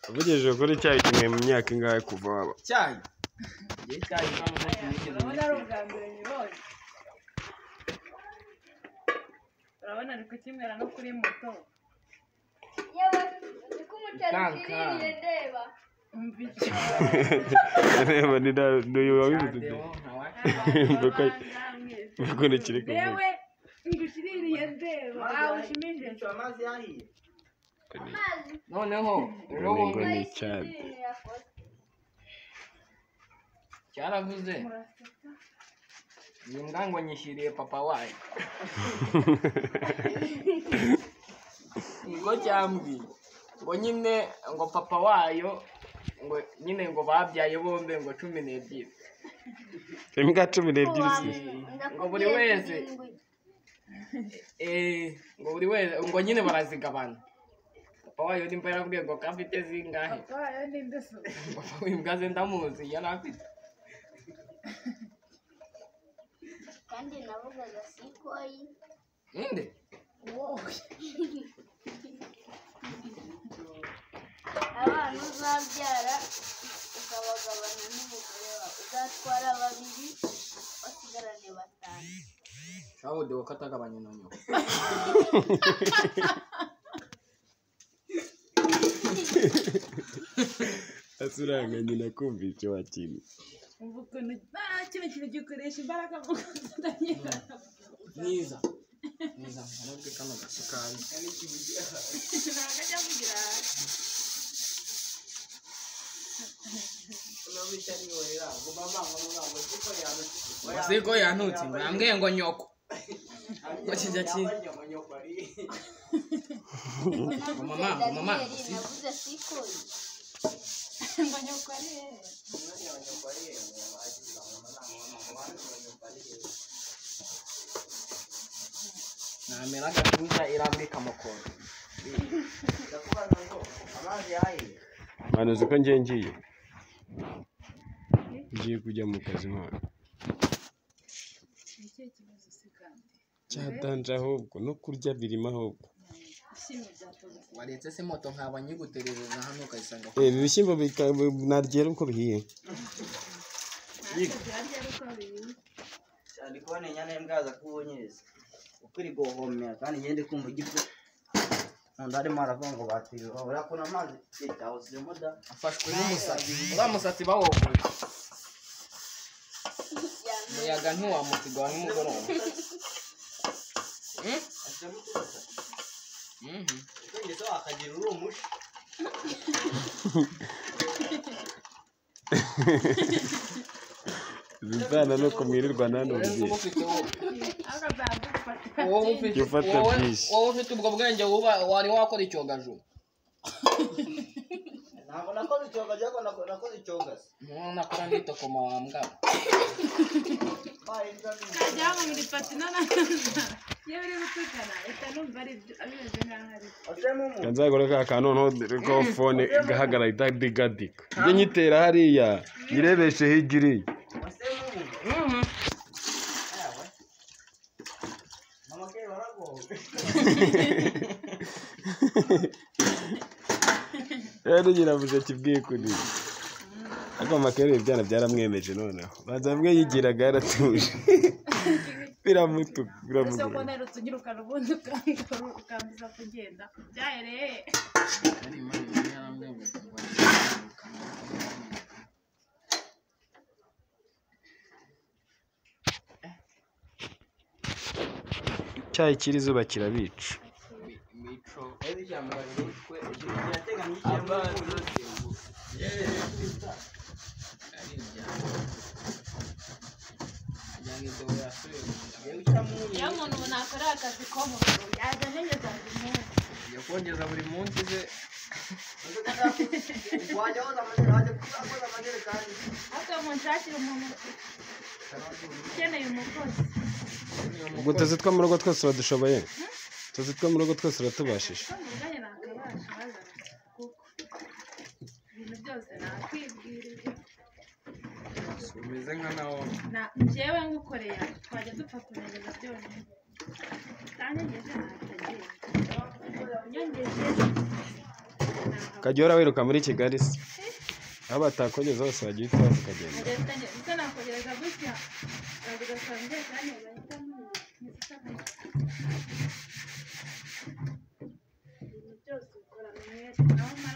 Ugejeje kuri cyayi kimwe mu myaka ingahe kuva waba? Cyayi. Ngiye cyayi ntabwo Urabona ari ubwa mbere nyibonye. Urabona ari kukinywera no kuri moto. Yewe, uko umuceri ushiririye ndeba. Umva icyo. Reba ni n'uyu wabivuze. Mbako kiri kuvuga. Yewe, ngushiririye ndeba. Ah, ushimije. Amazi yahiye. Noneho ngo ni icyadi. Cyaravuze. Iyi mbwa ngo nyishyiriye papa wayo. Ngo cyambwiye ngo nyine ngo papa wayo ngo nyine ngo babyaye bombe ngo 12. Imbwa 12 se. Ngo buri wese ngo buri wese ngo nyine barazigabana. Papa wayo nimba yarabwiye ngo kafite zingahe. Papa wayo ni ndeso. Papa w'imbwa ze ndamuzi yari afite. Kandi navugaga sikoyi. Ninde? Wowe. Abana uzabyara ukabagabana n'umugore wawe, uzatwara babiri basigarane 5. Shawude wakatagabanye na nyoko. Asuranga nyina kumva icyo wakintu. Umva ukuntu kino kintu gikoresha imbaraga mu kutanyera. Niza. Niza, nubwo kano gasukari. Ntabwo ajya avugira hasi. Siko yanutse, mbambwiye ngo nyoko. Ngo kijya ki? Mama, mama, navuze sikoyi. Ngo nyoko ari he? Namera agatuza irambika amakoro. Mwana uzi ko ngiye ngiye. Ngiye kujya mu kazi mwana. Cyadanje ahubwo no kurya birimo ahubwo. Waretse se moto nkaba nyiguterereza hano ukayisanga. Ibi bishyimbo naryera uko bihiye. Cyane kubona inyana y'imbwa za kubonyereza. Ukuri gohomera kandi ngende kumva igifu. Nanda arimo aravuga ngo batiri urakuna amazi yitawuzemo da. Afashwe n'umusatsi. Ura musatsi bawogoye. Umuyaga ntiwamusiga wa nimugoroba. Ndetse wakagira uri umushi. Zizana no kumwirirwa nano ugiye. Wowe ufite ubwo bwenge wari wakora icyogajuru. Ntabwo nakoze icyogajuru ariko nakoze icyogasi. Nakora n'itokoma wa mbwa. Kajya muri patina na iyo uri gutukana uhita numva ari bimeze nk'aho ari byo. Nzagura ka kantu noneho ko phone igahagarara idadigadika. Njye nyitera hariya nyirebeshe hirya iriya. Rero nyirabuja kibwiye kuri. Ariko Makere ibyana byaramwemeje noneho. Banza bamwe yigiraga yaratuje. Biramutuka Ese ko narutse unyirukana ubundi ukambuza kugenda. Byahereye. Icyayi kiri izuba kirabica. Iyo umuntu ubu nakora akazi ko mu rugo yaza anyenyeza buri munsi. Yakongeza buri munsi se. Ariko munshakire umuntu ukeneye umukozi. Ubwo tuzi two mu rugo twose uradushoboye? Tuzi two mu rugo twose uratubashije? Ubwanjye nakabasha kuko ibintu byose nakwibwirije. Umeze nka nawo. Na njyewe ngukoreye twajya dupfa kunyereza byonyine. Tanyegeje ntagiye. Nyongeje Ukajya uhora wiruka muri Kigali se, aho batakogeza hose wagiye upfa ukagenda. Ndetse nakogereza gutya ugasanga kandi bahita ibintu byose ukora umwete naho.